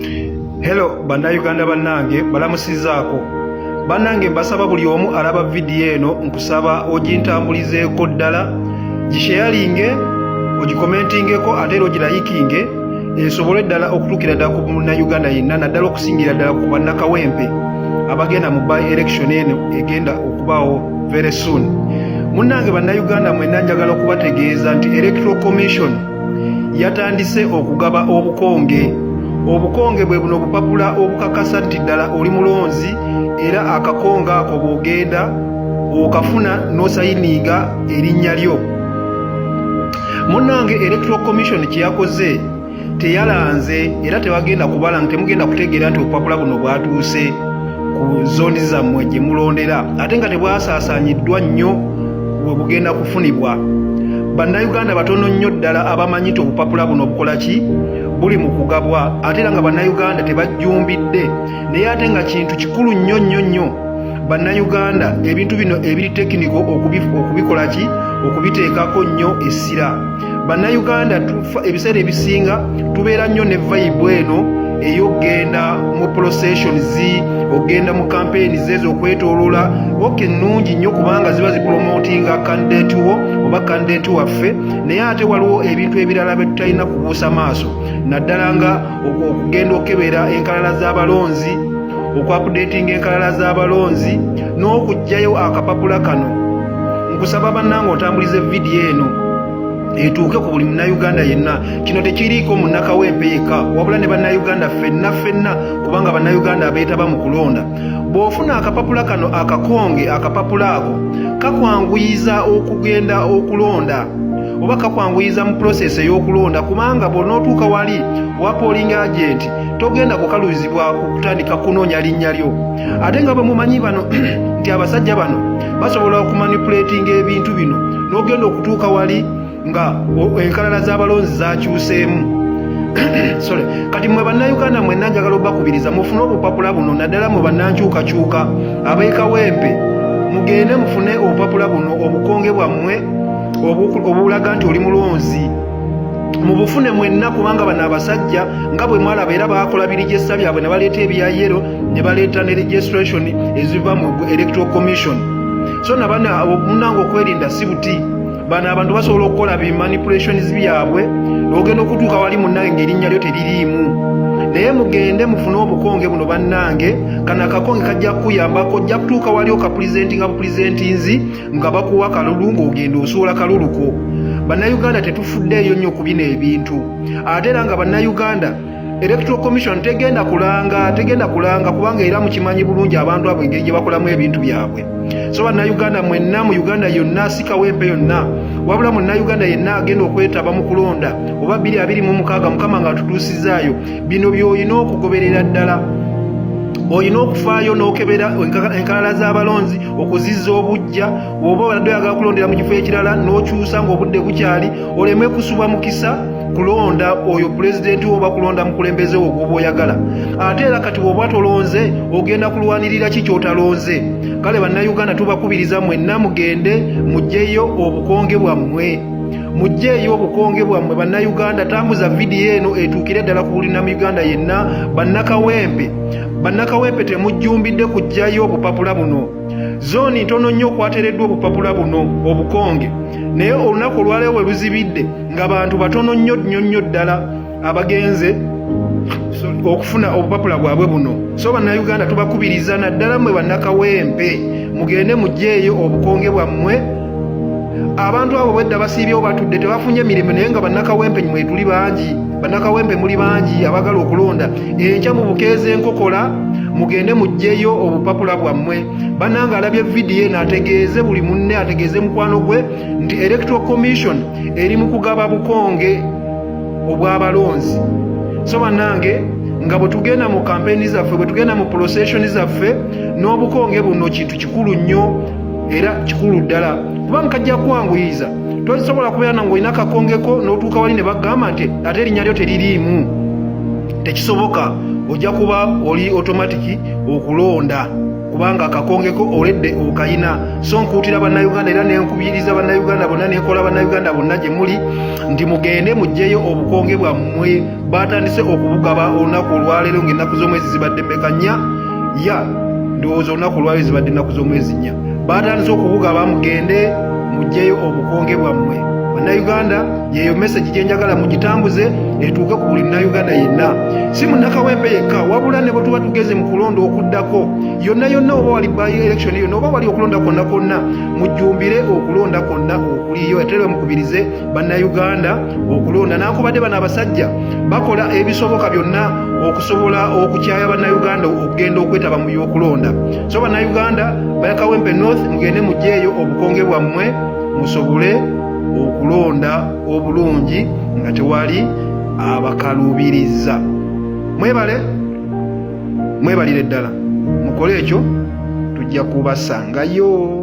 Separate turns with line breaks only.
Hello bannayuganda bannange, balamusizaako bannange. Mbasaba buli omu alaba vidiyo eno, nkusaba ogintambulizeeko ddala, gisharinge, ogicommentingeko, ate era ogilikinge, esobole ddala okutuukira ddala ku munnayuganda yenna, naddala okusingira ddala ku bannakawempe abagenda mu by election eno egenda okubaawo very soon. Munnange bannayuganda mwenna, njagala okubategeeza nti Electoral Commission yatandise okugaba obukonge. Obukonge bwe buno obupapula obukakasa nti ddala oli mulonzi, era akakonge ako bw'ogenda okafuna n'osayininga erinnya lyo. Munnange, Electoral Commission kye yakoze, teyalanze era tewagenda kubala, temugenda kutegeera nti obupapula buno bwatuuse ku zooni zammwe gye mulondera, ate nga tebwasaasaanyiddwa nnyo bwe bugenda kufunibwa. Bannayuganda batono nnyo ddala abamanyi nti obupapula buno bukola ki, buli mu kugabwa, ate era nga bannayuganda tebajjumbidde. Naye ate nga kintu kikulu nnyo nnyo nnyo, bannayuganda, ebintu bino ebiri technical okubikola ki, okubiteekako nnyo essira. Bannayuganda, ebiseera ebisinga tubeera nnyo ne vibe eno ey'okugenda mu processions, okugenda mu campaign zezo okwetooloola. Okay, nnungi nnyo kubanga ziba zipromotinga candidate wo oba candidate waffe, naye ate waliwo ebintu ebirala bye tutalina kubuusa maaso, naddala nga okugenda okukebera enkalala z'abalonzi, okuupdatinga enkalala z'abalonzi n'okuggyayo akapapula kano. Nkusaba bannange otambulize vidiyo eno etuuke ku buli munnayuganda yenna. Kino tekiriiko munnakawempe yekka, wabula ne bannayuganda ffenna ffenna, kubanga bannayuganda abeetaba mu kulonda. Bw'ofuna akapapula kano akakonge, akapapula ako kakwanguyiza okugenda okulonda oba kakwanguyiza mu process ey'okulonda, kubanga bw'onootuuka wali wa polling agent togenda kukalubizibwa kutandika kunoonya linnya lyo. Ate nga bwe mumanyi bano nti abasajja bano basobola okumanipulatinga ebintu bino, n'ogenda okutuuka wali nga enkalala z'abalonzi zakyuseemu. Sorry. Kati mwe bannayuganda mwenna, njagala obbakubiriza mufune obupapula buno, naddala mwe bannankyukakyuka ab'ekawempe, mugende mufune obupapula buno, obukonge bwammwe obulaga nti oli mulonzi, mubufune mwenna, kubanga bano abasajja nga bwe mwalaba era bakola biregister byabwe ne baleeta ebya yellow, ne baleeta ne registration eziva mu Electoral Commission. So nabana munange, okwerinda si buti. Bano abantu basobola okukola bi manipulations byabwe, ogenda okutuuka wali munnange ng'erinnya lyo teririimu. Naye mugende mufune obukonge buno bannange. Kano akakonge kajja kukuyambako, ojja kutuuka wali okapresentinga bupresentinzi nga bakuwa kalulu, ng'ogenda osuula kaluluko. Bannayuganda, tetufuddeeyo nnyo ku bino ebintu. Ate era nga bannayuganda, Electoral Commission tegenda kulanga, tegenda kulanga, kubanga era mukimanyi bulungi abantu abo engeri gye bakolamu ebintu byabwe. So bannayuganda mwenna mu Uganda yonna, si Kawempe yonna, wabula munnayuganda yenna agenda okwetaba mu kulonda oba 2026, Mukama nga atutuusizaayo, bino by'olina okugoberera ddala. Olina okufaayo n'okebera enkalala z'abalonzi okuzizza obujja, oba obadde oyagala kulondera mu kifo ekirala n'okyusa ng'obudde bukyali, oleme kusubwa mukisa kulonda oyo pulezidenti wo oba kulonda mukulembeze wo gwoba oyagala. Ate era kati bw'oba tolonze, ogenda kulwanirira ki ky'otalonze? Kale bannayuganda, tubakubiriza mwenna mugende muggyeyo obukonge bwammwe, muggyeeyo obukonge bwammwe. Bannayuganda, tambuza vidiyo eno etuukire ddala ku buli Uganda yenna. Bannakawempe, bannakawempe, temujjumbidde kuggyayo obupapula buno. Zooni ntono nnyo okwateereddwa obupapula buno obukonge, naye olunaku olwaleero we luzibidde nga bantu batono nnyo nnyo nnyo ddala abagenze okufuna obupapula bwabwe buno. So bannayuganda, tubakubiriza, naddala mmwe bannakawempe, mugende muggyeeyo obukonge bwammwe. Abantu abo bwedda basiibyewo batudde, tebafunye mirimu, naye nga bannakawempe mwetuli bangi, bannakawempe muli bangi abagala okulonda. Enkya mu bukeeza enkokola mugende muggyeyo obupapula bwammwe. Bannange, alabye vidiyo eno ategeeze buli munne, ategeeze mukwano gwe nti Electoral Commission eri mu kugaba bukonge obw'abalonzi. So bannange, nga bwe tugenda mu kampeyini zaffe, bwe tugenda mu procession zaffe n'obukonge buno, kintu kikulu nnyo era kikulu ddala, kubanga kajja kwanguyiza. Tosobola kubeera nga olina akakongeko n'otuuka wali ne bagamba nti ate erinnya lyo teririimu. Tekisoboka, ojja kuba oli automatic okulonda. Kubanga akakongeko oledde okayina. So nkuutira Bannayuganda era nenkubiriza Bannayuganda bonna, nenkola Bannayuganda bonna gye muli nti mugende mugyeyo obukonge bwammwe. Batandise okubugaba olunaku olwaleero ng'ennaku z'omwezi zibadde mmeka? 4. Ya, ndowooza olunaku olwaleero zibadde ennaku z'omwezi 4. Batandise okubugaba, mugende mugyeyo obukonge bwammwe. Bannayuganda, yeyo message gye njagala mugitambuze etuuke ku buli Munnayuganda yenna, si Munnakawempe yekka, wabula ne bwe tuba tugeze mu kulonda okuddako yonna yonna, oba wali by election yonna, oba wali okulonda kwonna kwonna, mujjumbire okulonda kwonna okuliyo, ate mukubirize Bannayuganda okulonda. Nankubadde bano abasajja bakola ebisoboka byonna okusobola okukyaya Bannayuganda okugenda okwetaba mu byokulonda. So Bannayuganda Bakawempe North, mugende mugyeyo obukonge bwammwe musobole okulonda obulungi nga tewali abakaluubiriza. Mwebale, mwebalire ddala, mukole ekyo, tujja kubasangayo.